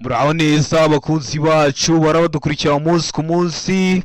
Muraho neza abakunzi bacu barabadukurikira umunsi ku munsi.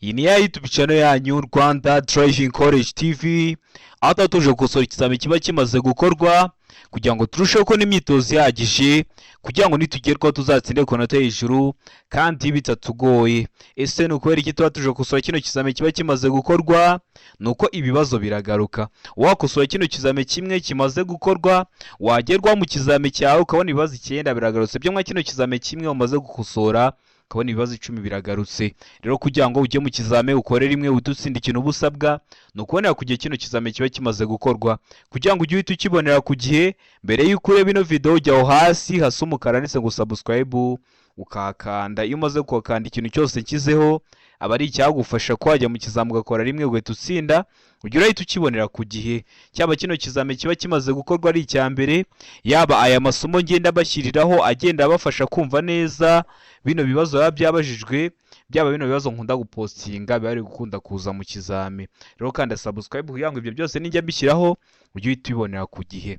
Iyi ni ya YouTube channel yanyu, Rwanda Driving College TV, aho tuba tuje gukosora ikizami kiba kimaze gukorwa kugira ngo turusheho kubona imyitozo ihagije, kugira ngo nitugerwaho tuzatsinde ku manota hejuru kandi bitatugoye. Ese ni ukubera iki tuba tuje gukosora kino kizami kiba kimaze gukorwa? Ni uko ibibazo biragaruka. Wakosora kino kizami kimwe kimaze gukorwa, wagerwaho mu kizami cyawe ukabona ibibazo icyenda biragarutse byo mwa kino kizami kimwe umaze gukosora, ukabona ibibazo 10 biragarutse. Rero kugira ngo ujye mu kizami ukore rimwe uhite utsinda, ikintu uba usabwa ni ukubonera ku gihe kino kizami kiba kimaze gukorwa. Kugira ngo ujye uhita ukibonera ku gihe, mbere y'uko ureba ino video, ujya aho hasi hasa umukara handitse ngo "subscribe", ukahakanda. Iyo umaze kuhakanda, ikintu cyose nshyizeho aba ari icyagufasha ko wajya mu kizami ugakora rimwe ugahita utsinda, ujya urahita ukibonera ku gihe. Cyaba kino kizami kiba kimaze gukorwa ari icya mbere, yaba aya masomo ngenda bashyiriraho agenda abafasha kumva neza bino bibazo biba byabajijwe, byaba bino bibazo nkunda gupostinga biba biri gukunda kuza mu kizami. Rero kanda subscribe kugira ngo ibyo byose nijya mbishyiraho ujye uhita ubibonera ku gihe.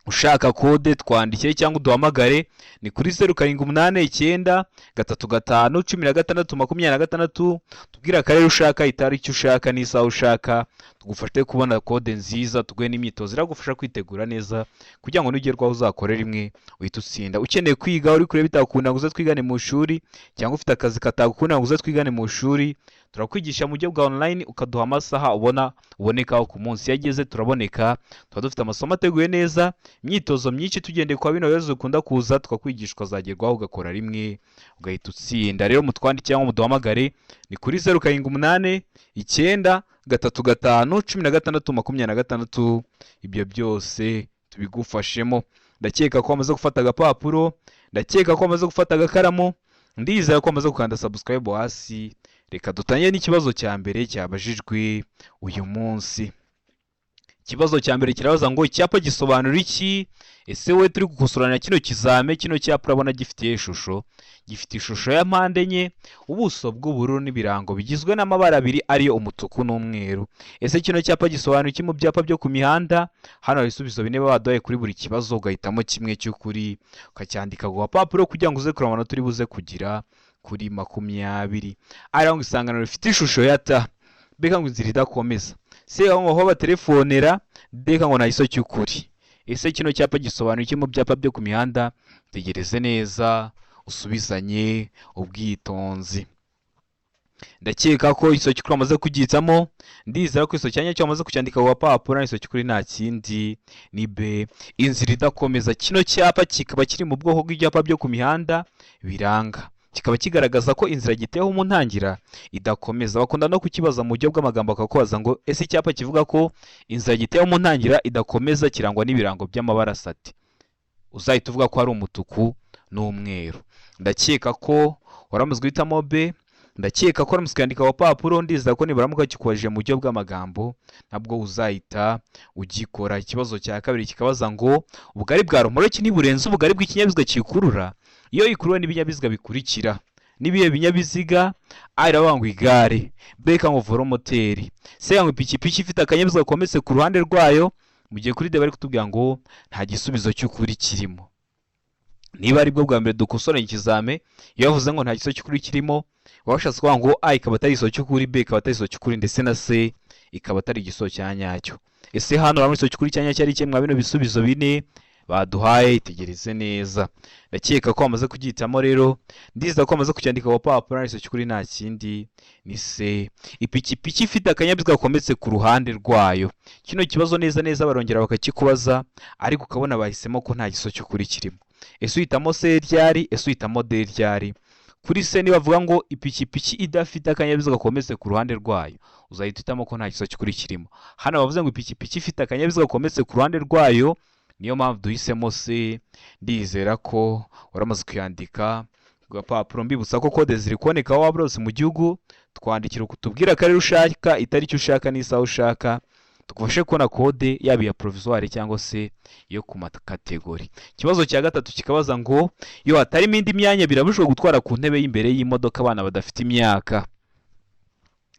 Ushaka kode, twandikire cyangwa uduhamagare, ni kuri 0789351626. Tubwire akarere ushaka, itariki ushaka n'isaha ushaka, tugufashe kubona kode nziza, tuguhe n'imyitozo iragufasha kwitegura neza kugira ngo nugerwaho uzakore rimwe uhite utsinda. Ukeneye kwiga uri kureba bitakunda ngo uze twigane mu ishuri, cyangwa ufite akazi katagukunda ngo uze twigane mu ishuri, turakwigisha mu buryo bwa online, ukaduha amasaha ubona ubonekaho ku munsi. Iyo ageze turaboneka, tuba dufite amasomo ateguye neza, imyitozo myinshi tugendeye kwa bino bibazo bikunda kuza, tukakwigisha ukazagerwaho ugakora rimwe ugahita utsinda. Rero mutwandike cyangwa muduhamagare, ni kuri 0789351626. Ibyo byose tubigufashemo. Ndakeka ko wamaze gufata agapapuro, ndakeka ko wamaze gufata agakaramu, ndizera ko wamaze gukanda subscribe hasi. Reka dutangire n'ikibazo cya mbere cyabajijwe uyu munsi. Ikibazo cya mbere kirabaza ngo: "Icyapa gisobanura iki?" Ese wowe turi gukosorana kino kizame, kino cyapa urabona gifite ishusho? Gifite ishusho ya mpande enye, ubuso bw'ubururu n'ibirango bigizwe n'amabara abiri, ariyo umutuku n'umweru. Ese kino cyapa gisobanura iki mu byapa byo ku mihanda? Hano hari ibisubizo bine baduhaye kuri buri kibazo, ugahitamo kimwe cy'ukuri ukacyandika ku gapapuro kugira ngo uze kureba amanota uri buze kugira kuri 20. Ariho ngo isangano rifite ishusho ya T, B ngo inzira idakomeza, C ngo aho batelefonera, D ngo nta giso cy'ukuri. Ese kino cyapa gisobanura iki mu byapa byo ku mihanda? Tegereze neza, usubizanye ubwitonzi. Ndakeka ko igiso cy'ukuri wamaze kugihitamo, ndizera ko igiso cya nyacyo wamaze kucyandika ku gapapuro. Igiso cy'ukuri nta kindi, ni B, inzira idakomeza. Kino cyapa kikaba kiri mu bwoko bw'ibyapa byo ku mihanda biranga, kikaba kigaragaza ko inzira giteyeho mu ntangira idakomeza. Bakunda no kukibaza mu buryo bw'amagambo, bakakubaza ngo: "Ese icyapa kivuga ko inzira giteyeho mu ntangira idakomeza kirangwa n'ibirango by'amabara asati?" Uzahita uvuga ko ari umutuku n'umweru. Ndakeka ko waramaze guhitamo B, ndakeka ko waramaze kuyandika ku gapapuro, ndizera ko nibaramuka kikubajije mu buryo bw'amagambo nabwo uzahita ugikora. Ikibazo cya kabiri kikabaza ngo: "Ubugari bwa romoroki ntiburenze ubugari bw'ikinyabiziga kiyikurura iyo ikuruwe n'ibinyabiziga bikurikira." N'ibihe binyabiziga? A iravuga ngo igare, B ngo velomoteri, C ngo ipikipiki ifite akanyabiziga kometse ku ruhande rwayo, mu gihe kuri D bari kutubwira ngo nta gisubizo cy'ukuri kirimo. Niba aribwo bwa mbere dukosoranye ikizame, iyo bavuze ngo nta gisubizo cy'ukuri kirimo, baba bashatse kuvuga ngo A ikaba atari igisubizo cy'ukuri, B ikaba atari igisubizo cy'ukuri, ndetse na C ikaba atari igisubizo cya nyacyo. Ese hano urabona igisubizo cy'ukuri cya nyacyo ari kimwe mwa bino bisubizo bine baduhaye? Itegereze neza. Ndakeka ko bamaze kugihitamo rero, ndizera ko bamaze kucyandika ku gapapuro. Igisubizo cy'ukuri nta kindi, ni C, ipikipiki ifite akanyabiziga gakometse ku ruhande rwayo. Kino kibazo neza neza barongera bakakikubaza, ariko ukabona bahisemo ko nta gisubizo cy'ukuri kirimo. Ese uhitamo C ryari? Ese uhitamo D ryari? Kuri C nibavuga ngo ipikipiki idafite akanyabiziga gakometse ku ruhande rwayo, uzahita uhitamo ko nta gisubizo cy'ukuri kirimo. Hano bavuze ngo ipikipiki ifite akanyabiziga gakometse ku ruhande rwayo, niyo mpamvu duhisemo C. Ndizera ko waramaze kuyandika ku gapapuro. Mbibutsa ko kode ziri kuboneka aho waba hose mu gihugu. Twandikira tubwire akarere ushaka, itariki ushaka n'isaha ushaka, tugufashe kubona kode, yaba iya provisoire cyangwa se iyo ku makategori. Ikibazo cya gatatu kikabaza ngo: "Iyo hatarimo indi myanya, birabujijwe gutwara ku ntebe y'imbere y'imodoka abana badafite imyaka."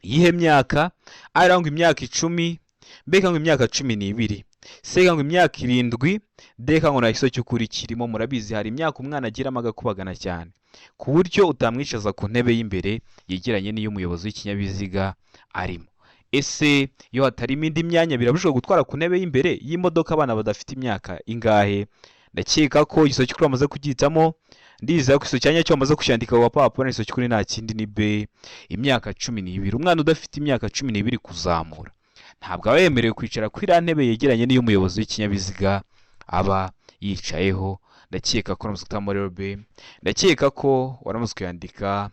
Iyihe myaka? A ngo imyaka 10, B ngo imyaka 12. C ngo imyaka 7, D ngo nta gisubizo cy'ukuri kirimo. Murabizi hari imyaka umwana agiramo agakubagana cyane, ku buryo utamwicaza ku ntebe y'imbere yegeranye n'iy'umuyobozi w'ikinyabiziga arimo. Ese iyo hatarimo indi myanya birabujijwe gutwara ku ntebe y'imbere y'imodoka abana badafite imyaka ingahe? Ndakeka ko igisubizo cy'ukuri bamaze kugihitamo. Ndizera ko igisubizo cya nyacyo bamaze kucyandika ku gapapuro. Igisubizo cy'ukuri nta kindi ni B, imyaka 12. Umwana udafite imyaka 12 kuzamura ntabwo aba yemerewe kwicara kuri iriya ntebe yegeranye n'iy'umuyobozi w'ikinyabiziga aba yicayeho. Ndakeka ko waramaze guhitamo rero B, ndakeka ko waramaze kuyandika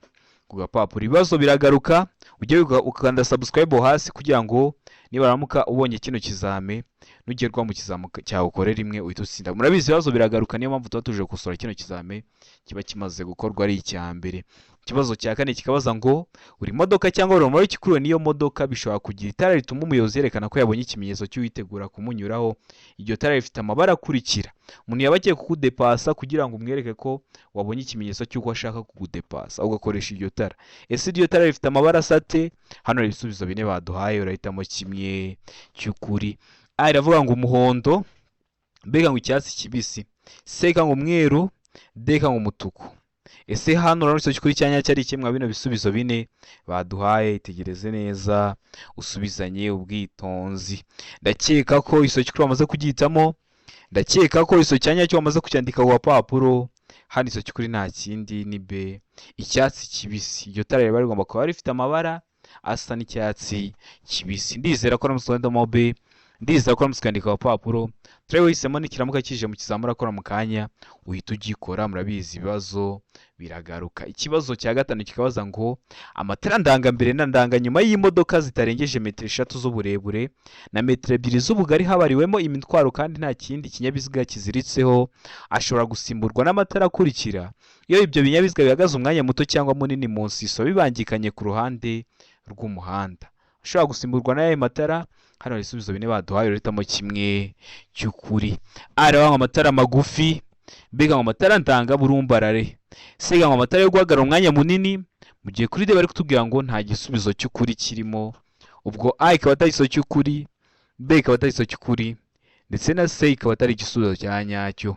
ku gapapuro. Ibibazo biragaruka, ujye ukanda subscribe hasi kugira ngo nibaramuka ubonye kino kizame, nugerwa mu kizami cyawe ukore rimwe uhite utsinda. Murabizi ibibazo biragaruka, niyo mpamvu tuba tuje gukosora kino kizame kiba kimaze gukorwa ari icya mbere. Ikibazo cya kane kikabaza ngo buri modoka cyangwa buri rumuri ikikuruwe n'iyo modoka bishobora kugira itara rituma umuyobozi yerekana ko yabonye ikimenyetso cy'uwitegura kumunyuraho. Iryo tara rifite amabara akurikira. Umuntu yaba agiye kukudepasa, kugira ngo umwereke ko wabonye ikimenyetso cy'uko ashaka kukudepasa, ugakoresha iryo tara. Ese iryo tara rifite amabara asa ate? Hano hari ibisubizo bine baduhaye, urahitamo kimwe cy'ukuri. A iravuga ngo umuhondo, B ngo icyatsi kibisi, C ngo umweru, D ngo umutuku. Ese hano urabona igisubizo cy'ukuri cya nyacyo ari kimwe bino bisubizo bine baduhaye? Itegereze neza, usubizanye ubwitonzi. Ndakeka ko igisubizo cy'ukuri bamaze kugihitamo. Ndakeka ko igisubizo cya nyacyo bamaze kucyandika ku gapapuro. Hano igisubizo cy'ukuri nta kindi ni B, icyatsi kibisi. Iryo tara riba rigomba kuba rifite amabara asa n'icyatsi kibisi. Ndizera ko namusobanuramo B, ndizera ko uramutse ukandika ku gapapuro turebe wahisemo, nikiramuka kije mu kizamura akora mu kanya uhita ugikora. Murabizi ibibazo biragaruka. Ikibazo cya gatanu kikabaza ngo amatara ndangambere na ndanganyuma y'imodoka zitarengeje metero 3 z'uburebure na metero 2 z'ubugari habariwemo imitwaro kandi nta kindi kinyabiziga kiziritseho, ashobora gusimburwa n'amatara akurikira iyo ibyo binyabiziga bihagaze umwanya muto cyangwa munini mu nsiso bibangikanye ku ruhande rw'umuhanda. Ashobora gusimburwa n'ayo matara. Hano hari ibisubizo bine baduhaye, urahitamo kimwe cy'ukuri. A ngo amatara magufi, B ngo amatara ndangaburumbarare, C ngo amatara yo guhagarara umwanya munini, mu gihe kuri D bari kutubwira ngo nta gisubizo cy'ukuri kirimo. Ubwo A ikaba atari igisubizo cy'ukuri, B ikaba atari igisubizo cy'ukuri, ndetse na C ikaba atari igisubizo cya nyacyo.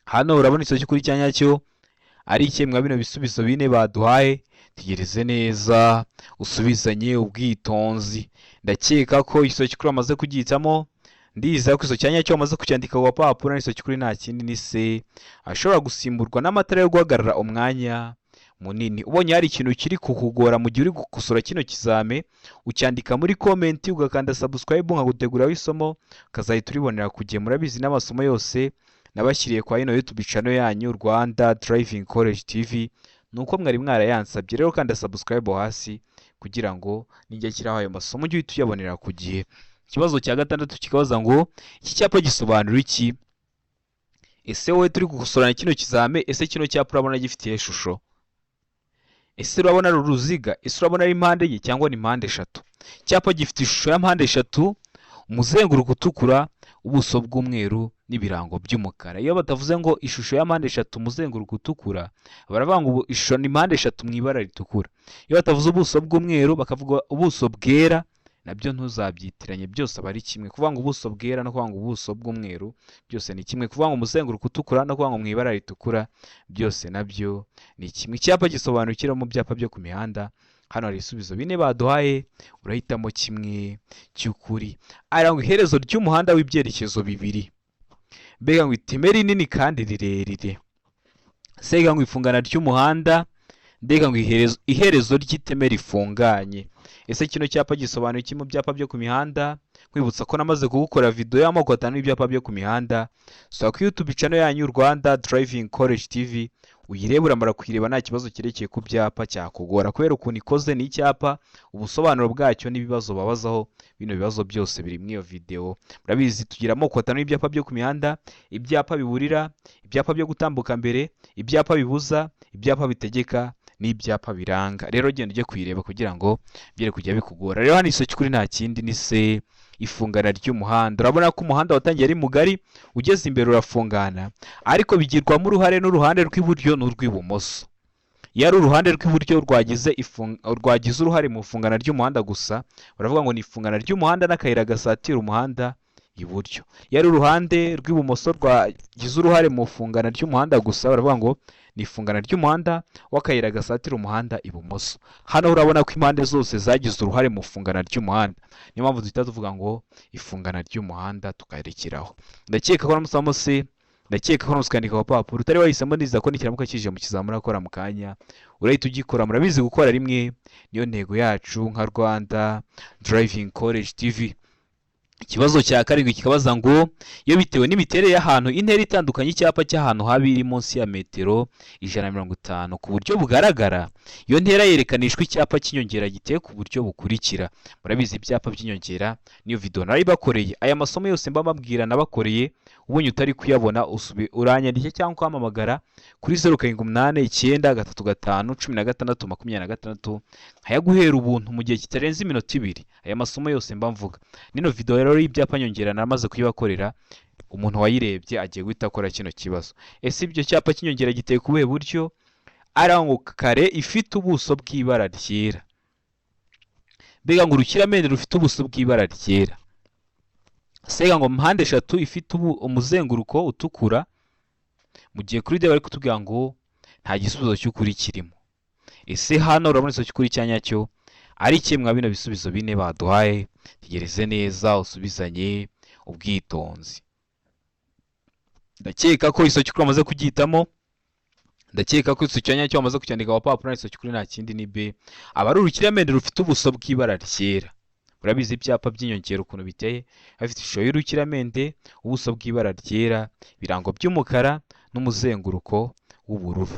Hano urabona igisubizo cy'ukuri cya nyacyo ari ikihe mwa bino bisubizo bine baduhaye? Tegereze neza, usubizanye ubwitonzi. Ndakeka ko igisubizo cy'ukuri bamaze kugihitamo. Ndizera ko igisubizo cya nyacyo bamaze kucyandika ku gapapuro. Igisubizo cy'ukuri nta kindi ni C, ashobora gusimburwa n'amatara yo guhagarara umwanya munini. Ubonye hari ikintu kiri kukugora mu gihe uri gukosora kino kizame, ucyandika muri comment, ugakanda subscribe, nkaguteguraho isomo ukazahita uribonera ku gihe. Murabizi n'amasomo yose nabashyiriye kwa ino YouTube channel yanyu Rwanda Driving College TV, nuko mwari mwarayansabye. Rero kanda subscribe hasi kugira ngo nijya nshyiraho ayo masomo ujye uhita uyabonera ku gihe. Ikibazo cya gatandatu kikabaza ngo iki cyapa gisobanura iki? Ese wowe turi gukosorana kino kizame, ese kino cyapa urabona gifitiye ishusho? Ese urabona ari uruziga? Ese urabona ari impande enye cyangwa ni mpande eshatu? Icyapa gifite ishusho ya mpande eshatu, umuzenguruko utukura, ubuso bw'umweru n'ibirango by'umukara. Iyo batavuze ngo ishusho ya mpande eshatu, umuzenguruko utukura, baravuga ngo ishusho ni mpande eshatu mu ibara ritukura. Iyo batavuze ubuso bw'umweru bakavuga ubuso bwera, nabyo ntuzabyitiranye, byose aba ari kimwe. Kuvuga ngo ubuso bwera no kuvuga ngo ubuso bw'umweru byose ni kimwe. Kuvuga ngo umuzenguruko utukura no kuvuga ngo mu ibara ritukura byose nabyo ni kimwe. Icyapa gisobanukira mu byapa byo ku mihanda. Hano hari ibisubizo bine baduhaye, urahitamo kimwe cy'ukuri. Arangwa iherezo ry'umuhanda w'ibyerekezo bibiri, mbega ngo iteme rinini kandi rirerire, sega ngo ifungana ry'umuhanda, mbega ngo iherezo ry'iteme rifunganye. Ese kino cyapa gisobanuye iki mu byapa byo ku mihanda? Nkwibutsa ko namaze kugukora video y'amoko atanu y'ibyapa byo ku mihanda. Sura ku YouTube channel yanyu Rwanda Driving College TV uyirebe. Uramara kuyireba nta kibazo cyerekeye ku byapa cyakugora, kubera ukuntu ikoze. Ni icyapa, ubusobanuro bwacyo n'ibibazo babazaho bino bibazo byose biri muri iyo video. Murabizi tugira amoko atanu y'ibyapa byo ku mihanda: ibyapa biburira, ibyapa byo gutambuka mbere, ibyapa bibuza, ibyapa bitegeka n'ibyapa biranga. Rero genda ujye kuyireba kugira ngo byere kujya bikugora. Rero hano igisubizo cy'ukuri nta kindi ni se, ifungana ry'umuhanda. Urabona ko umuhanda watangiye ari mugari, ugeze imbere urafungana, ariko bigirwamo uruhare n'uruhande rw'iburyo n'urw'ibumoso. Iyo ari uruhande rw'iburyo rwagize uruhare mu ifungana ry'umuhanda gusa, baravuga ngo ni ifungana ry'umuhanda n'akayira gasatira umuhanda. iburyo. Iyo ari uruhande rw'ibumoso rwagize uruhare mu ifungana ry'umuhanda gusa, baravuga ngo ni ifungana ry'umuhanda w'akayira gasatira umuhanda ibumoso. Hano urabona ko impande zose zagize uruhare mu ifungana ry'umuhanda, niyo mpamvu duhita tuvuga ngo ifungana ry'umuhanda tukarekeraho. Ndakeka ko namusamo se, ndakeka ko ukandika ku papuro utari wahisemo neza ko nikiramuka kije mu kizamura akora mu kanya urahita ugikora. Murabizi gukora rimwe niyo ntego yacu nka Rwanda Driving College TV. Ikibazo cya karindwi kikabaza ngo iyo bitewe n'imiterere y'ahantu, intera itandukanye icyapa cy'ahantu habi iri munsi ya metero 150 ku buryo bugaragara, iyo ntera yerekanishwa icyapa cy'inyongera giteye ku buryo bukurikira. Murabizi ibyapa by'inyongera, niyo video narayibakoreye. Aya masomo yose mba mbabwira nabakoreye, ubonye utari kuyabona uranyandikira cyangwa ukampamagara kuri 0789351626 nkayaguhera ubuntu mu gihe kitarenze iminota 2. Aya masomo yose mba mvuga, nino video rero y'ibyapa nyongera namaze kuyibakorera, umuntu wayirebye agiye guhita akora kino kibazo. Ese ibyo cyapa cy'inyongera giteye ku buhe buryo? Arango kare ifite ubuso bw'ibara ryera, mbega ngo urukiramende rufite ubuso bw'ibara ryera, sega ngo mpande eshatu ifite umuzenguruko utukura, mu gihe kuri D bari kutubwira ngo nta gisubizo cy'ukuri kirimo. Ese hano urabona igisubizo cy'ukuri cya nyacyo ari kimwe mwa bino bisubizo bine baduhaye? Tegereze neza usubizanye ubwitonzi. Ndakeka ko igisubizo cy'ukuri wamaze kugihitamo, ndakeka ko igisubizo cya nyacyo wamaze kucyandika ku papuro. Igisubizo cy'ukuri nta kindi ni B, aba ari urukiramende rufite ubuso bw'ibara ryera. Murabizi ibyapa by'inyongera ukuntu biteye, bifite ishusho y'urukiramende, ubuso bw'ibara ryera, ibirango by'umukara n'umuzenguruko w'ubururu.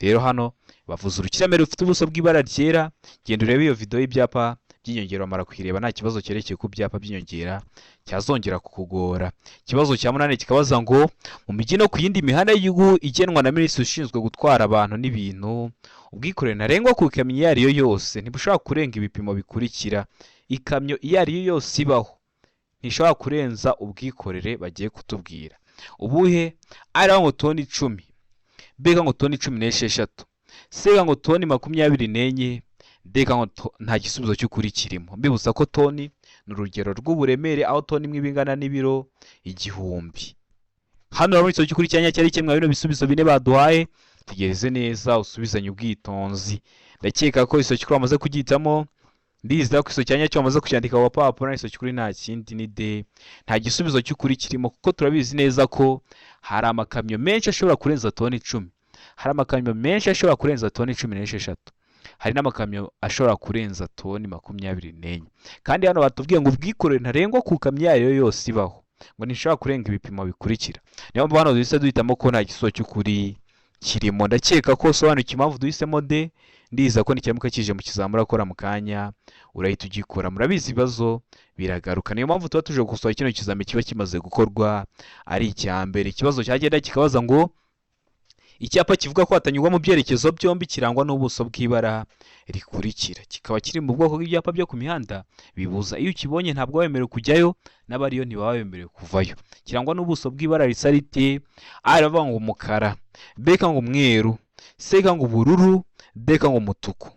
Rero hano bavuze urukiramende rufite ubuso bw'ibara ryera. Genda urebe iyo video y'ibyapa by'inyongera, wamara kuyireba nta kibazo cyerekeye ku byapa by'inyongera cyazongera kukugora. Ikibazo cya munani kikabaza ngo mu mijyi no ku yindi mihanda y'igihugu igenwa na minisitiri ushinzwe gutwara abantu n'ibintu, ubwikorere ntarengwa ku ikamyo iyo ari yo yose ntibushobora kurenga ibipimo bikurikira. Ikamyo iyo ari yo yose ibaho ntishobora kurenza ubwikorere bagiye kutubwira. Ubuhe? Ari ngo toni 10, B ngo toni 16, C ngo toni 24, D ngo nta gisubizo cy'ukuri kirimo. Mbibutsa ko toni ni urugero rw'uburemere, aho toni imwe iba ingana n'ibiro 1000. Hano urabona igisubizo cy'ukuri cya nyacyo ari kimwe bino bisubizo bine baduhaye. Tegereze neza usubizanye ubwitonzi. Ndakeka ko igisubizo cy'ukuri wamaze kugihitamo, ndizera ko igisubizo cya nyacyo wamaze kucyandika ku gapapuro. Igisubizo cy'ukuri nta kindi ni D, nta gisubizo cy'ukuri kirimo, kuko turabizi neza ko hari amakamyo menshi ashobora kurenza toni 10, hari amakamyo menshi ashobora kurenza toni 16, hari n'amakamyo ashobora kurenza toni 24. Kandi hano batubwiye ngo ubwikorere ntarengwa ku kamyo iyo ari yo yose ibaho ngo ntishobora kurenga ibipimo bikurikira. Niyo mpamvu hano duhise duhitamo ko nta gisubizo cy'ukuri kirimo. Ndakeka ko usobanukiwe impamvu duhisemo D. Ndiza ko nikiramuka kije mu kizamura akora mu kanya urahita ugikora. Murabizi ibibazo biragaruka, niyo mpamvu tuba tuje gukosora kino kizami kiba kimaze gukorwa ari icya mbere. Ikibazo cyagenda kikabaza ngo icyapa kivuga ko hatanyurwa mu byerekezo byombi kirangwa n'ubuso bw'ibara rikurikira, kikaba kiri mu bwoko bw'ibyapa byo ku mihanda bibuza. Iyo ukibonye ntabwo wemerewe kujyayo, n'abariyo ntibaba bemerewe kuvayo. Kirangwa n'ubuso bw'ibara risa rite? A iravuga ngo umukara, B ngo umweru, C ngo ubururu, D ngo umutuku.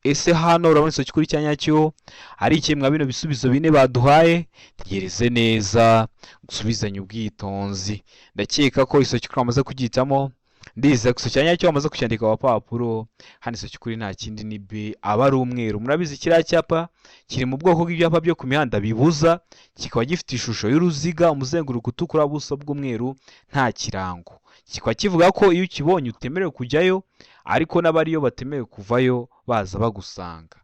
Ese hano urabona igisubizo cy'ukuri cya nyacyo ari ikihe mwa bino bisubizo bine baduhaye? Tegereze neza usubizanye ubwitonzi. Ndakeka ko igisubizo cy'ukuri wamaze kugihitamo, ndizera ko igisubizo cya nyacyo wamaze kucyandika ku gapapuro. Hano igisubizo cy'ukuri nta kindi ni B, aba ari umweru. Murabizi kiriya cyapa kiri mu bwoko bw'ibyapa byo ku mihanda bibuza, kikaba gifite ishusho y'uruziga, umuzenguruko utukura, ubuso bw'umweru, nta kirango. Kikaba kivuga ko iyo ukibonye utemerewe kujyayo, ariko n'abariyo batemerewe kuvayo baza bagusanga.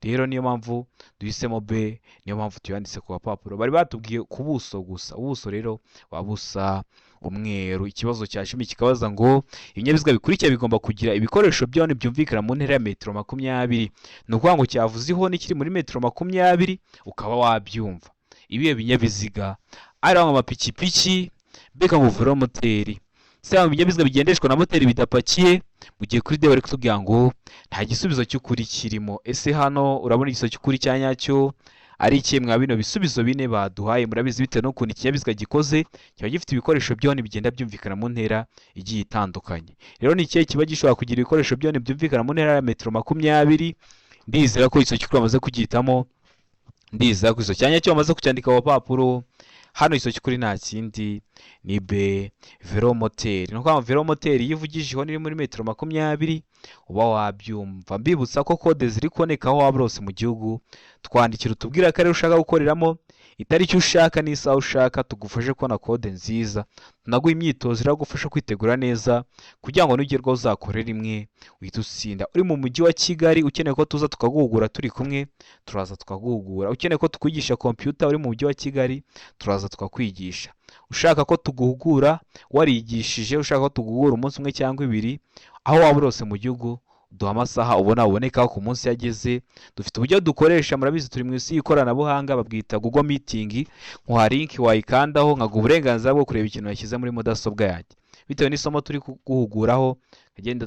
Rero niyo mpamvu duhisemo B, niyo mpamvu tuyanditse ku gapapuro. Bari batubwiye ku buso gusa, ubuso rero buba busa umweru. Ikibazo cya 10 kikabaza ngo ibinyabiziga bikurikira bigomba kugira ibikoresho byone byumvikana mu ntera ya metero 20. Ni ukuvuga ngo cyavuze ihoni kiri muri metero 20 ukaba wabyumva. Ibihe binyabiziga? Ari amapikipiki, B ngo velomoteri, C ibinyabiziga bigendeshwa na moteri bidapakiye, mu gihe kuri D bari kutubwira ngo nta gisubizo cy'ukuri kirimo. Ese hano urabona igisubizo cy'ukuri cya nyacyo ari ikihe mwa bino bisubizo bine baduhaye? Murabizi bitewe n'ukuntu ikinyabiziga gikoze, kiba gifite ibikoresho byone bigenda byumvikana mu ntera igiye itandukanye. Rero ni ikihe kiba gishobora kugira ibikoresho byone byumvikana mu ntera ya metero 20? Ndizera ko igisubizo cy'ukuri bamaze kugihitamo, ndizera ko igisubizo cya nyacyo bamaze kucyandika ku gapapuro. Hano igisubizo cy'ukuri nta kindi ni B, velomoteri. Ni ukuvuga ngo velomoteri iyo uvugije ihoni iri muri metero 20 uba wabyumva. Mbibutsa ko kode ziri kuboneka aho waba hose mu gihugu. Twandikira utubwire akarere ushaka gukoreramo, itariki ushaka n'isaha ushaka, tugufashe kubona kode nziza. Tunaguha imyitozo iragufasha kwitegura neza kugira ngo nugerwaho uzakore rimwe uhite utsinda. Uri mu mujyi wa Kigali ukeneye ko tuza tukaguhugura turi kumwe, turaza tukaguhugura. Ukeneye ko tukwigisha kompiyuta uri mu mujyi wa Kigali, turaza tukakwigisha. Ushaka ko tuguhugura warigishije, ushaka ko tuguhugura umunsi umwe cyangwa ibiri, aho waba uri hose mu gihugu, duha amasaha ubona ubonekaho ku munsi yageze. Dufite uburyo dukoresha, murabizi turi mu isi y'ikoranabuhanga, babwita Google Meeting. Nkuha link wayikandaho, nkaguha uburenganzira bwo kureba ikintu yashyize muri mudasobwa yanjye bitewe n'isomo turi kuguhuguraho. Tugenda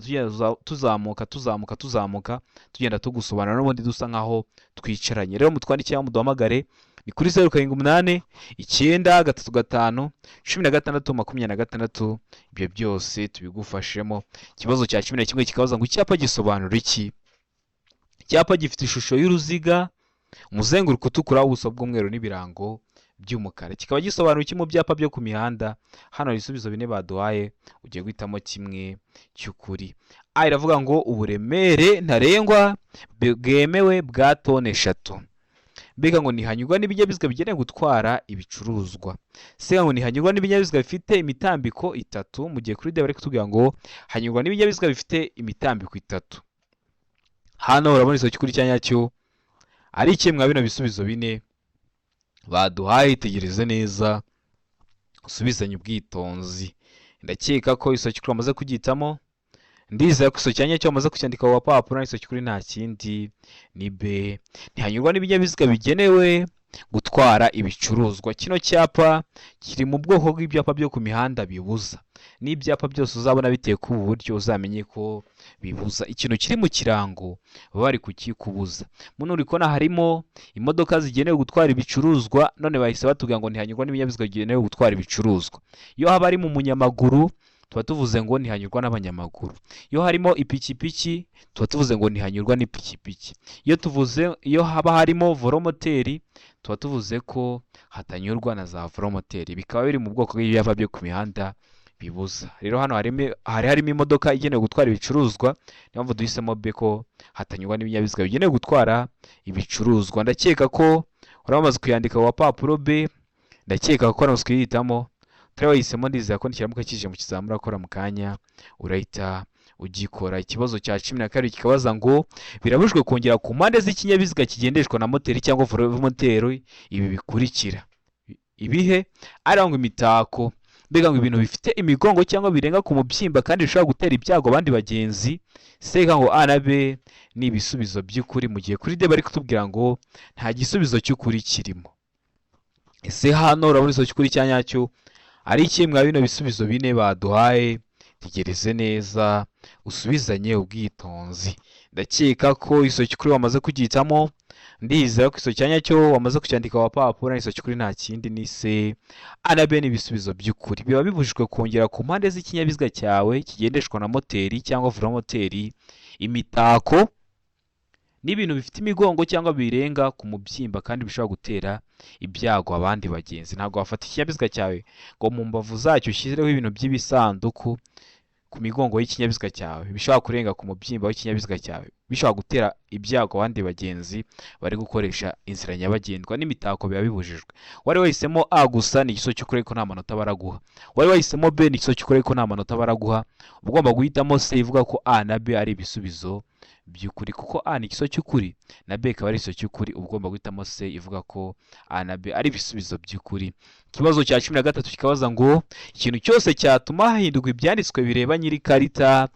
tuzamuka, tuzamuka, tuzamuka, tugenda tugusobanura n'ubundi dusa nkaho twicaranye. Rero mutwandike cyangwa muduhamagare, ni kuri 0789351626. Ibyo byose tubigufashemo. Ikibazo cya 11 kikabaza ngo icyapa gisobanura iki? Icyapa gifite ishusho y'uruziga, umuzenguruko utukura, ubuso bw'umweru n'ibirango by'umukara, kikaba gisobanura iki mu byapa byo ku mihanda? Hano hari ibisubizo bine baduhaye, ugiye guhitamo kimwe cy'ukuri. A iravuga ngo uburemere ntarengwa bwemewe bwa tone 3. Mbega ngo ntihanyurwa n'ibinyabiziga bigenewe gutwara ibicuruzwa. C ngo ntihanyurwa n'ibinyabiziga bifite imitambiko itatu, mu gihe kuri D bari kutubwira ngo hanyurwa n'ibinyabiziga bifite imitambiko itatu. Hano urabona igisubizo cy'ukuri cya nyacyo ari ikihe mwa bino bisubizo bine baduhaye? Itegereze neza, usubizanye ubwitonzi. Ndakeka ko igisubizo cy'ukuri wamaze kugihitamo. Ndizera ko igisubizo cya nyacyo wamaze kucyandika ku gapapuro. Igisubizo cy'ukuri nta kindi ni B, ntihanyurwa n'ibinyabiziga bigenewe gutwara ibicuruzwa. Kino cyapa kiri mu bwoko bw'ibyapa byo ku mihanda bibuza. N'ibyapa byose uzabona biteye kuri ubu buryo, uzamenye ko bibuza. Ikintu kiri mu kirango baba bari kukikubuza. Muno uri kubona harimo imodoka zigenewe gutwara ibicuruzwa, none bahise batubwira ngo ntihanyurwa n'ibinyabiziga bigenewe gutwara ibicuruzwa. Iyo haba ari mu munyamaguru, tuba tuvuze ngo ntihanyurwa n'abanyamaguru. Iyo harimo ipikipiki, tuba tuvuze ngo ntihanyurwa n'ipikipiki. Iyo tuvuze, iyo haba harimo velomoteri, tuba tuvuze ko hatanyurwa na za velomoteri. Bikaba biri mu bwoko bw'ibyapa byo ku mihanda bibuza. Rero hano hari harimo imodoka igenewe gutwara ibicuruzwa, niyo mpamvu duhisemo B, ko hatanyurwa n'ibinyabiziga bigenewe gutwara ibicuruzwa. Ndakeka ko uramaze kuyandika ku gapapuro B. Ndakeka ko waramaze kuyihitamo. Utari wayihisemo, ndizera ko nikiramuka kije mu kizamini urakora mu kanya urahita ugikora. Ikibazo cya 12 kikabaza ngo birabujijwe kongera ku mpande z'ikinyabiziga kigendeshwa na moteri cyangwa velomoteri ibi bikurikira. Ibihe? Arangwa imitako, mbega ngo ibintu bifite imigongo cyangwa birenga ku mubyimba kandi bishobora gutera ibyago abandi bagenzi. Seka ngo A na B ni ibisubizo by'ukuri, mu gihe kuri D bari kutubwira ngo nta gisubizo cy'ukuri kirimo. Ese hano urabona igisubizo cy'ukuri cya nyacyo ari iki mwa bino bisubizo bine baduhaye? Tegereze neza, usubizanye ubwitonzi. Ndakeka ko igisubizo cy'ukuri wamaze kugihitamo. Ndizera ko igisubizo cya nyacyo wamaze kucyandika ku gapapuro. Igisubizo cy'ukuri nta kindi ni C. A na B ni ibisubizo by'ukuri. Biba bibujijwe kongera ku mpande z'ikinyabiziga cyawe kigendeshwa na moteri cyangwa velomoteri imitako n'ibintu bifite imigongo cyangwa birenga ku mubyimba kandi bishobora gutera ibyago abandi bagenzi. Ntabwo wafata ikinyabiziga cyawe ngo mu mbavu zacyo ushyireho ibintu by'ibisanduku ku migongo y'ikinyabiziga cyawe bishobora kurenga ku mubyimba w'ikinyabiziga cyawe, bishobora gutera ibyago abandi bagenzi bari gukoresha inzira nyabagendwa. N'imitako biba bibujijwe. Wari wahisemo A gusa, ni igisubizo cy'ukuri ko nta manota baraguha. Wari wahisemo B, ni igisubizo cy'ukuri ko nta manota baraguha. Uba ugomba guhitamo C ivuga ko A na B ari ibisubizo by'ukuri, kuko A ni igisubizo cy'ukuri na B ikaba ari igisubizo cy'ukuri. Uba ugomba guhitamo C ivuga ko A na B ari ibisubizo by'ukuri. Ikibazo cya 13 kikabaza ngo ikintu cyose cyatuma hahindurwa ibyanditswe bireba nyir'ikarita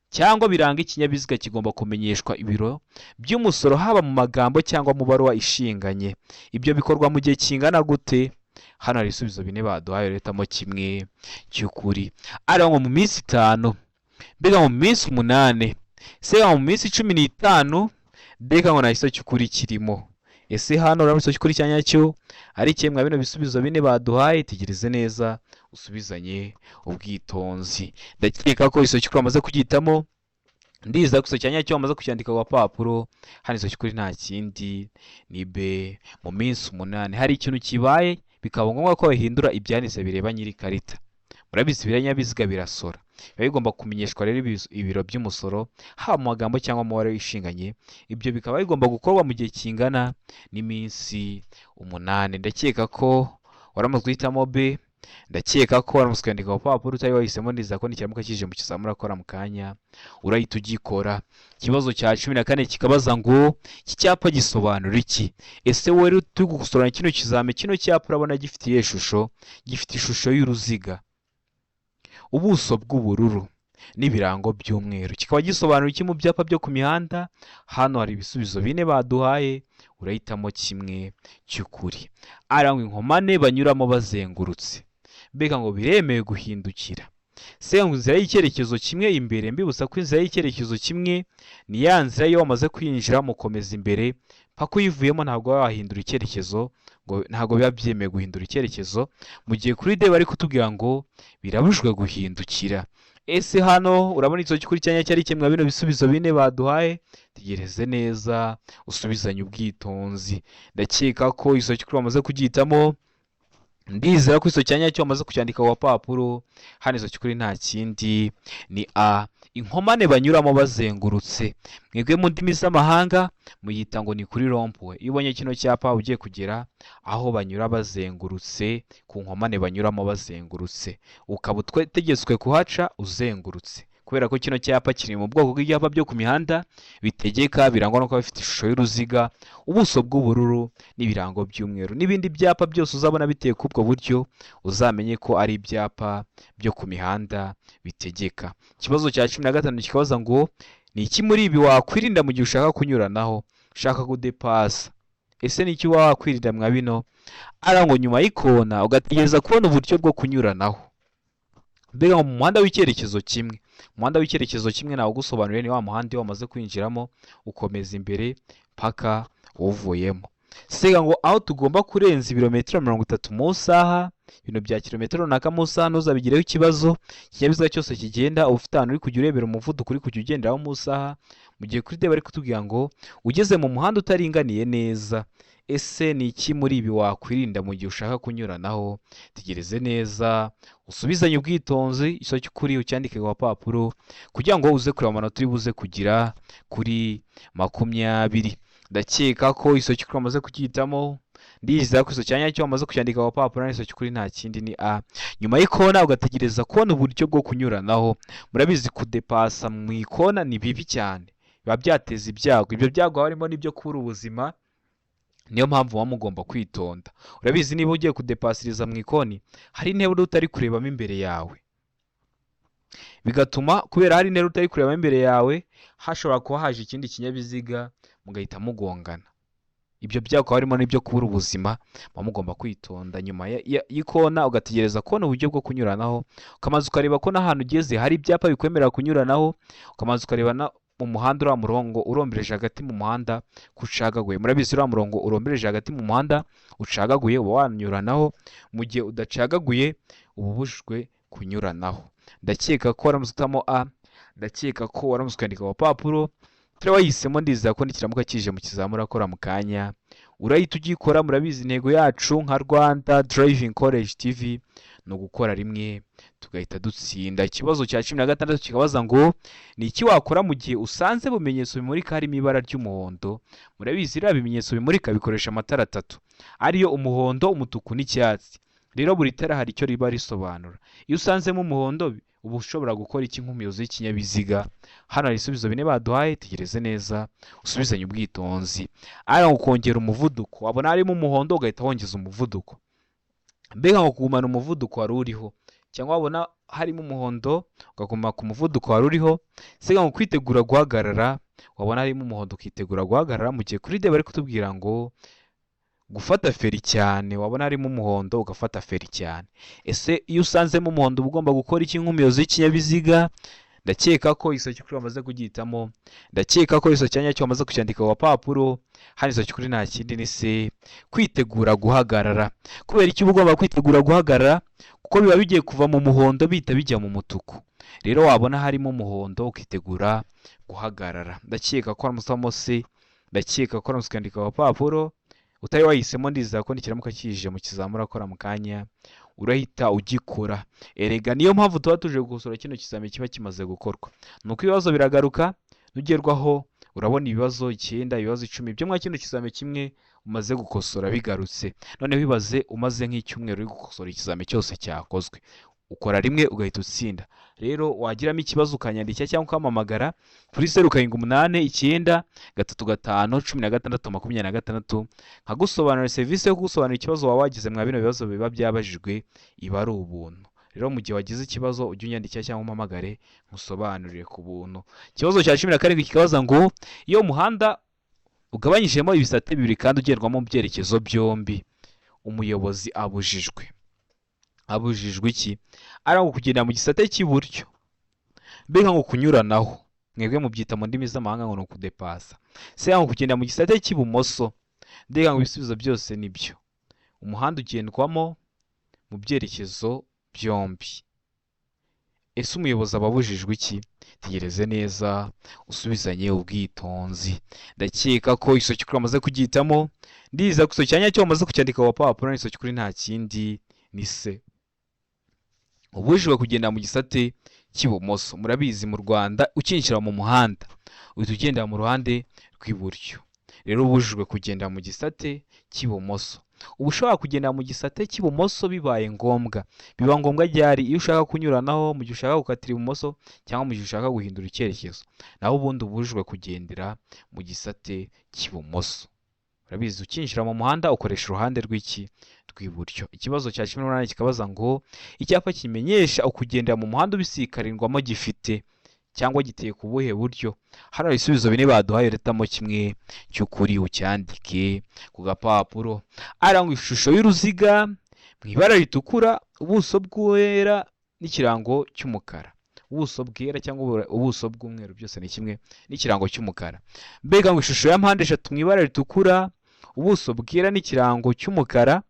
cyangwa biranga ikinyabiziga kigomba kumenyeshwa ibiro by'umusoro, haba mu magambo cyangwa mu baruwa ishinganye. Ibyo bikorwa mu gihe kingana gute? Hano hari ibisubizo bine baduhaye, uhitamo kimwe cy'ukuri. Ari ngo mu minsi 5, mbega mu minsi 8, se mu minsi 15, mbega ngo nta gisubizo cy'ukuri kirimo. Ese hano urabona igisubizo cy'ukuri cya nyacyo ari ikihe mwa bino bisubizo bine baduhaye? Tegereze neza, usubizanye ubwitonzi. Ndakeka ko igisubizo cy'ukuri wamaze kugihitamo. Ndizera ko igisubizo cya nyacyo wamaze kucyandika ku gapapuro. Hano igisubizo cy'ukuri nta kindi ni B, mu minsi 8. Hari ikintu kibaye. bikaba ngombwa ko bahindura ibyanditse bireba nyiri ikarita. Murabizi, ibinyabiziga birasora, biba bigomba kumenyeshwa rero ibiro by'umusoro, haba mu magambo cyangwa umubare wishinganye. Ibyo bikaba bigomba gukorwa mu gihe kingana n'iminsi 8. Ndakeka ko waramaze guhitamo B, ndakeka ko waramaze kwandika ku papuro. Utari wahisemo, ndizera ko nikiramuka kije mu kizamini urakora mu kanya urahita ugikora. Ikibazo cya 14 kikabaza ngo: iki cyapa gisobanura iki? Ese wowe turi gukosorana kino kizami, kino cyapa urabona gifite iyihe shusho? Gifite ishusho y'uruziga, ubuso bw'ubururu n'ibirango by'umweru. Kikaba gisobanura iki mu byapa byo ku mihanda? Hano hari ibisubizo bine baduhaye, urahitamo kimwe cy'ukuri. Arangwa inkomane banyuramo bazengurutse, mbega ngo biremewe guhindukira. Se ngo inzira y'icyerekezo kimwe imbere. Mbibutsa ko inzira y'icyerekezo kimwe ni ya nzira iyo wamaze kwinjira mukomeza imbere paka uyivuyemo, ntabwo wahindura icyerekezo, ngo ntabwo biba byemewe guhindura icyerekezo. Mu gihe kuri D bari kutubwira ngo birabujijwe guhindukira. Ese hano urabona icyo cy'ukuri cyanya cyari kimwe bino bisubizo bine baduhaye? Tegereze neza, usubizanye ubwitonzi. Ndakeka ko iso cy'ukuri wamaze kugihitamo, ndizera ko iso cyanya cyo wamaze kucyandika ku gapapuro. Hano iso cy'ukuri nta kindi ni A, inkomane banyuramo bazengurutse. Mwebwe mu ndimi z'amahanga muyita ngo ni kuri rond-point. Iyo ubonye kino cyapa, ugiye kugera aho banyura bazengurutse, ku nkomane banyuramo bazengurutse, ukaba utegetswe kuhaca uzengurutse, kubera ko kino cyapa kiri mu bwoko bw'ibyapa byo ku mihanda bitegeka, birangwa no kuba bifite ishusho y'uruziga, ubuso bw'ubururu n'ibirango by'umweru. N'ibindi byapa byose uzabona biteye kuri ubwo buryo, uzamenye ko ari ibyapa byo ku mihanda bitegeka. Ikibazo cya 15 kikabaza ngo: ni iki muri ibi wakwirinda mu gihe ushaka kunyuranaho, ushaka kudepasa? Ese ni iki uba wakwirinda mwa bino? Ara ngo nyuma y'ikona ugategereza kubona uburyo bwo kunyuranaho, mbega ngo mu muhanda w'icyerekezo kimwe. Umuhanda w'icyerekezo kimwe nawugusobanuriye, ni wa muhanda iyo wamaze kwinjiramo ukomeza imbere paka uvuyemo. Siga ngo aho tugomba kurenza ibirometero 30 mu isaha, ibintu bya kilometero runaka mu isaha ntuzabigireho ikibazo. Ikinyabiziga cyose kigenda uba ufite ahantu uri kujya urebera umuvuduko uri kujya ugenderaho mu isaha. Mu gihe kuri D bari kutubwira ngo ugeze mu muhanda utaringaniye neza. Ese ni iki muri ibi wakwirinda mu gihe ushaka kunyuranaho? Tegereze neza, usubizanye ubwitonzi, icyo cy'ukuri ucyandike ku gapapuro kugira ngo uze kureba amanota uri buze kugira kuri 20. Ndakeka ko iso cy'ukuri wamaze kucyitamo, ndizera ko iso cyanya cyo wamaze kucyandika ku gapapuro. N'iso cy'ukuri nta kindi ni A, nyuma y'ikona ugategereza kubona uburyo bwo kunyuranaho. Murabizi, kudepasa mu ikona ni bibi cyane, biba byateza ibyago. Ibyo byago harimo n'ibyo kubura ubuzima, niyo mpamvu muba mugomba kwitonda. Urabizi, niba ugiye kudepasiriza mu ikoni, hari intebe utari kurebamo imbere yawe, bigatuma kubera hari intera utari kurebamo imbere yawe, hashobora kuba haje ikindi kinyabiziga mugahita mugongana. Ibyo byago harimo n'ibyo kubura ubuzima, muba mugomba kwitonda. Nyuma y'ikona ugategereza kubona uburyo bwo kunyuranaho, ukabanza ukareba ko n'ahantu ugeze hari ibyapa bikwemerera kunyuranaho, ukabanza ukareba na mu muhanda uriya murongo urombereje hagati mu muhanda ko ucagaguye. Murabizi, uriya murongo urombereje hagati mu muhanda ucagaguye uba wanyuranaho, mu gihe udacagaguye uba ubujijwe kunyuranaho. Ndakeka ko waramutse uhitamo A, ndakeka ko waramutse ukandika ku gapapuro turiya wahisemo, ndizera ko nikiramuka kije mu kizamini urakora mu kanya urahita ugikora. Murabizi, intego yacu nka Rwanda Driving College TV ni ugukora rimwe tugahita dutsinda. Ikibazo cya 16 kikabaza ngo: ni iki wakora mu gihe usanze mu bimenyetso bimurika harimo ibara ry'umuhondo? Murabizi, biriya bimenyetso bimurika bikoresha amatara atatu, ariyo umuhondo, umutuku n'icyatsi. Rero buri tara hari icyo riba risobanura. Iyo usanzemo umuhondo, uba ushobora gukora iki nk'umuyobozi w'ikinyabiziga? Hano hari ibisubizo bine baduhaye, tegereze neza, usubizanye ubwitonzi. Ari ukongera umuvuduko, wabona harimo umuhondo ugahita wongeza umuvuduko, mbega ngo kugumana umuvuduko wari uriho, cyangwa wabona harimo umuhondo ukaguma ku muvuduko wari uriho. Siga ngo kwitegura guhagarara, wabona harimo umuhondo ukitegura guhagarara. Mu gihe kuri D bari kutubwira ngo gufata feri cyane, wabona harimo umuhondo ugafata feri cyane. Ese iyo usanzemo umuhondo uba ugomba gukora iki nk'umuyobozi w'ikinyabiziga? Ndakeka ko iso cy'ukuri wamaze kugihitamo, ndakeka ko iso cyanya cyo wamaze kucyandika ku gapapuro. Hano iso cy'ukuri nta kindi ni C, kwitegura guhagarara. Kubera iki uba ugomba kwitegura guhagarara? Kuko biba bigiye kuva mu muhondo bihita bijya mu mutuku. Rero wabona harimo umuhondo ukitegura guhagarara. Ndakeka ko waramutse uhitamo C, ndakeka ko waramutse ukandika ku gapapuro. Utari wahisemo, ndizera ko nikiramuka kije mu kizamura akora mu kanya urahita ugikora. Erega niyo mpamvu tuba tuje gukosora kino kizami kiba kimaze gukorwa, ni uko ibibazo biragaruka, nugerwaho urabona ibibazo 9, ibibazo 10 byo mwa kino kizami kimwe umaze gukosora bigarutse. Noneho ibaze umaze nk'icyumweru uri gukosora ikizami cyose cyakozwe, ukora rimwe ugahita utsinda. Rero wagiramo ikibazo ukanyandikira cyangwa ukampamagara kuri 0789351626, nkagusobanurira. Serivisi yo kugusobanurira ikibazo waba wagize mwa bino bibazo biba byabajijwe iba ari ubuntu. Rero mu gihe wagize ikibazo ujye unyandikira cyangwa umpamagare nkusobanurire ku buntu. Ikibazo cya 17 kikabaza ngo: iyo umuhanda ugabanyijemo ibisate bibiri kandi ugendwamo mu byerekezo byombi, umuyobozi abujijwe iki? Ari kugenda mu gisate cy'iburyo, mbega ngo kunyuranaho, mwebwe mubyita mu ndimi z'amahanga ngo ni ukudepasa, se ngo kugenda mu gisate cy'ibumoso? Mbega ngo ibisubizo byose ni byo. Umuhanda ugendwamo mu byerekezo byombi, ese umuyobozi aba abujijwe iki? Tegereze neza, usubizanye ubwitonzi. Ndakeka ko isoki wamaze kugihitamo, ndiza ko isoki cyanya cyo wamaze kucyandika ku gapapuro. Isoki kuri nta kindi ni se, ubujijwe kugenda mu gisate cy'ibumoso. Murabizi, mu Rwanda ukinjira mu muhanda uhita ugendera mu ruhande rw'iburyo. Rero ubujijwe kugenda mu gisate cy'ibumoso. Uba ushobora kugenda mu gisate cy'ibumoso bibaye ngombwa. Biba ngombwa ryari? Iyo ushaka kunyuranaho, mu gihe ushaka gukatira ibumoso, cyangwa mu gihe ushaka guhindura icyerekezo. Naho ubundi ubujijwe kugendera mu gisate cy'ibumoso. Urabizi, ukinjira mu muhanda ukoresha uruhande rw'iki? Rw'iburyo. Ikibazo cya 18 kikabaza ngo: icyapa kimenyesha ukugendera mu muhanda ubisikanirwamo gifite cyangwa giteye ku buhe buryo? Hano hari ibisubizo bine baduhaye, uhitamo kimwe cy'ukuri ucyandike ku gapapuro. Arangwa ishusho y'uruziga mu ibara ritukura, ubuso bwera n'ikirango cy'umukara. Ubuso bwera cyangwa ubuso bw'umweru byose ni kimwe, n'ikirango cy'umukara. Mbega ngo ishusho ya mpande eshatu mu ibara ritukura, ubuso bwera n'ikirango cy'umukara,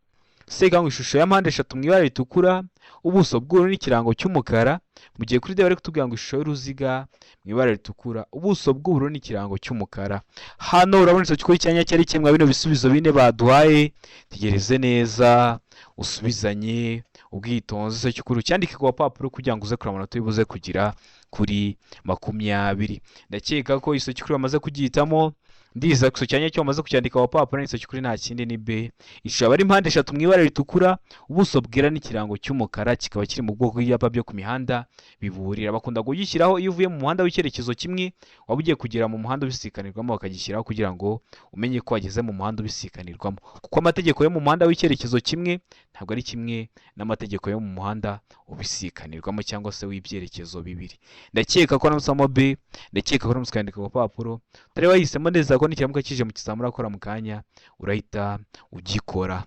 sega ngo ishusho ya mpande eshatu mu ibara ritukura, ubuso bw'ubururu n'ikirango cy'umukara, mu gihe kuri D bari kutubwira ngo ishusho y'uruziga mu ibara ritukura, ubuso bw'ubururu n'ikirango cy'umukara. Hano urabona icyo kuri cyanya cyari kimwe bino bisubizo bine baduhaye. Tegereze neza, usubizanye ubwitonzi, icyo cy'ukuri ucyandike ku gapapuro kugira ngo uze kureba amanota uri buze kugira kuri 20. Ndakeka ko iso cy'ukuri bamaze kugihitamo. Ndiza ko cyanya cyo bamaze kucyandika ku gapapuro. Iso cy'ukuri nta kindi ni B. Ishusho aba ari mpande eshatu mu ibara ritukura, ubuso bwera n'ikirango cy'umukara, kikaba kiri mu bwoko bw'ibyapa byo ku mihanda biburira. Bakunda kugishyiraho iyo uvuye mu muhanda w'icyerekezo kimwe waba ugiye kugera mu muhanda ubisikanirwamo, bakagishyiraho kugira ngo umenye ko wageze mu muhanda ubisikanirwamo, kuko amategeko yo mu muhanda w'icyerekezo kimwe ntabwo ari kimwe n'amategeko yo mu muhanda ubisikanirwamo cyangwa se w'ibyerekezo bibiri. Ndakeka ko namusamo B, ndakeka ko namusi kwandika ku gapapuro. Utari wahisemo neza ko nikiramuka kije mu kizamura akora mu kanya urahita ugikora.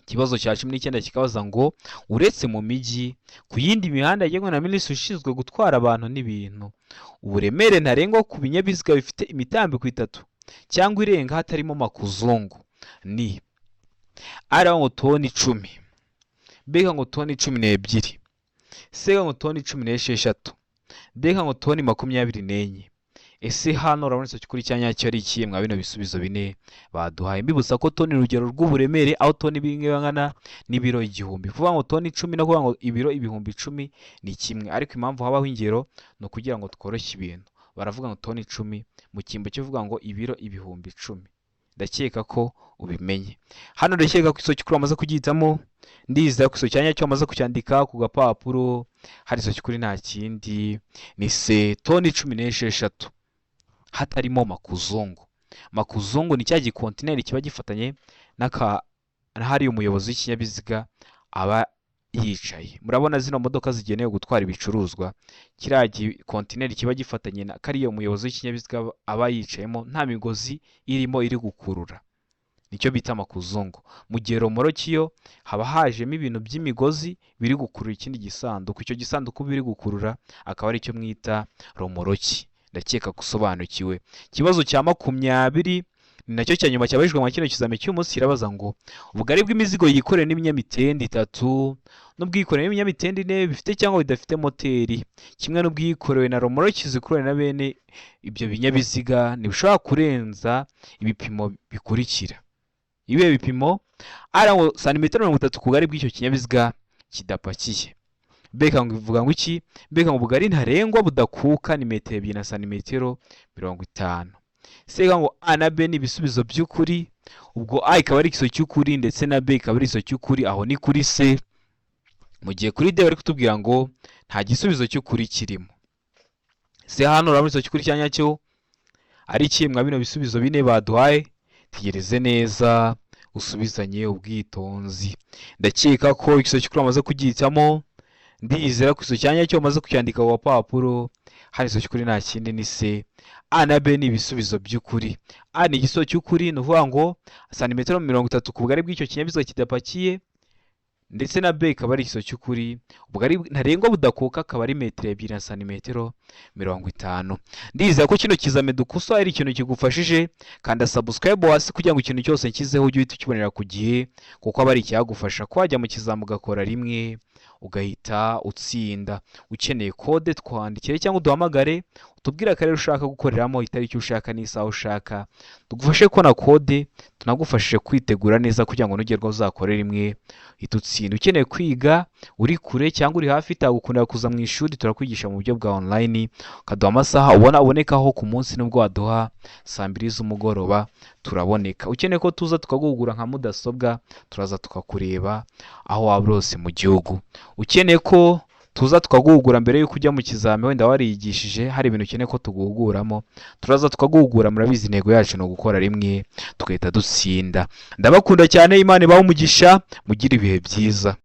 Ikibazo cya 19 kikabaza ngo: uretse mu mijyi, ku yindi mihanda yagenwe na minisitiri ushinzwe gutwara abantu n'ibintu, uburemere ntarengwa ku binyabiziga bifite imitambiko itatu cyangwa irenga hatarimo makuzungu ni ari ngo toni 10, B ngo toni 12, C ngo toni 16, D ngo toni 24. Ese hano urabona icyo kuri cya nyacyo ari ikihe mwa bino bisubizo bine baduhaye? Mbibutsa ko toni urugero rw'uburemere, aho toni imwe ingana n'ibiro 1000. Kuvuga ngo toni 10 no kuvuga ngo ibiro 10,000 ni kimwe, ariko impamvu habaho ingero ni ukugira ngo tworoshye ibintu. Baravuga ngo toni 10 mu cyimbo cyo kuvuga ngo ibiro 10,000. Ndakeka ko ubimenye. Hano ndakeka ko isoki kuri wamaze kugihitamo. Ndizera ko isoki cyanya cyo wamaze kucyandika ku gapapuro. Hari isoki kuri nta kindi ni se, toni 16 hatarimo makuzungu. Makuzungu ni cya gikontineri kiba gifatanye n'aka hariya umuyobozi w'ikinyabiziga aba yicaye. Murabona zino modoka zigenewe gutwara ibicuruzwa, kiriya gikontineri kiba gifatanye na kariya umuyobozi w'ikinyabiziga aba yicayemo, nta migozi irimo iri gukurura, nicyo bita makuzungu. Mu gihe romoroki yo haba hajemo ibintu by'imigozi biri gukurura ikindi gisanduku, icyo gisanduku biri gukurura akaba aricyo mwita romoroki. Ndakeka gusobanukiwe. Ikibazo cya 20 ni nacyo cya nyuma cyabajijwe mu kino kizami cy'umunsi, kirabaza ngo: ubugari bw'imizigo yikorewe n'ibinyamitende itatu n'ubwikoreye n'ibinyamitende ine bifite cyangwa bidafite moteri, kimwe n'ubwikorewe na romoroki zikuruwe na bene ibyo binyabiziga, ntibishobora kurenza ibipimo bikurikira. Ibihe bipimo? A ngo santimetero 30 ku bugari bw'icyo kinyabiziga kidapakiye. B ngo ivuga ngo iki? B ngo ubugari ntarengwa budakuka ni metero 2 na santimetero 50. C ngo A na B ni ibisubizo by'ukuri. Ubwo A ikaba ari igisubizo cy'ukuri ndetse na B ikaba ari igisubizo cy'ukuri, aho ni kuri C. Mu gihe kuri D bari kutubwira ngo nta gisubizo cy'ukuri kirimo. Se hano urabona igisubizo cy'ukuri cya nyacyo ari ikihe mwa bino bisubizo bine baduhaye? Tegereze neza, usubizanye ubwitonzi. Ndakeka ko igisubizo cy'ukuri wamaze kugihitamo. Ndizera ko igisubizo cya nyacyo wamaze kucyandika ku gapapuro. Hano igisubizo cy'ukuri nta kindi, ni C. A na B ni ibisubizo by'ukuri. A ni igisubizo cy'ukuri, ni ukuvuga ngo santimetero 30 ku bugari bw'icyo kinyabiziga kidapakiye, ndetse na B ikaba ari igisubizo cy'ukuri, ubugari ntarengwa budakuka akaba ari metero 2 na santimetero 50. Ndizera ko kino kizame dukosoye ari ikintu kigufashije. Kanda subscribe hasi kugira ngo ikintu cyose nshyizeho ujye uhita ukibonera ku gihe, kuko aba ari icyagufasha ko wajya mu kizami ugakora rimwe ugahita utsinda. Ukeneye kode, twandikire cyangwa uduhamagare, utubwire akarere ushaka gukoreramo, itariki ushaka n'isaha ushaka, tugufashe kubona kode, tunagufashije kwitegura neza kugira ngo nugerwaho uzakore rimwe uhite utsinda. Ukeneye kwiga uri kure cyangwa uri hafi itagukundira kuza mu ishuri, turakwigisha mu buryo bwa online, ukaduha amasaha ubona ubonekaho ku munsi, nubwo waduha saa 2 z'umugoroba turaboneka. Ukeneye ko tuza tukaguhugura nka mudasobwa, turaza tukakureba aho waba uri hose mu gihugu. Ukeneye ko tuza tukaguhugura mbere y'uko ujya mu kizami, wenda wariyigishije hari ibintu ukeneye ko tuguhuguramo, turaza tukaguhugura. Murabizi, intego yacu ni ugukora rimwe tugahita dutsinda. Ndabakunda cyane, Imana ibahe umugisha, mugire ibihe byiza.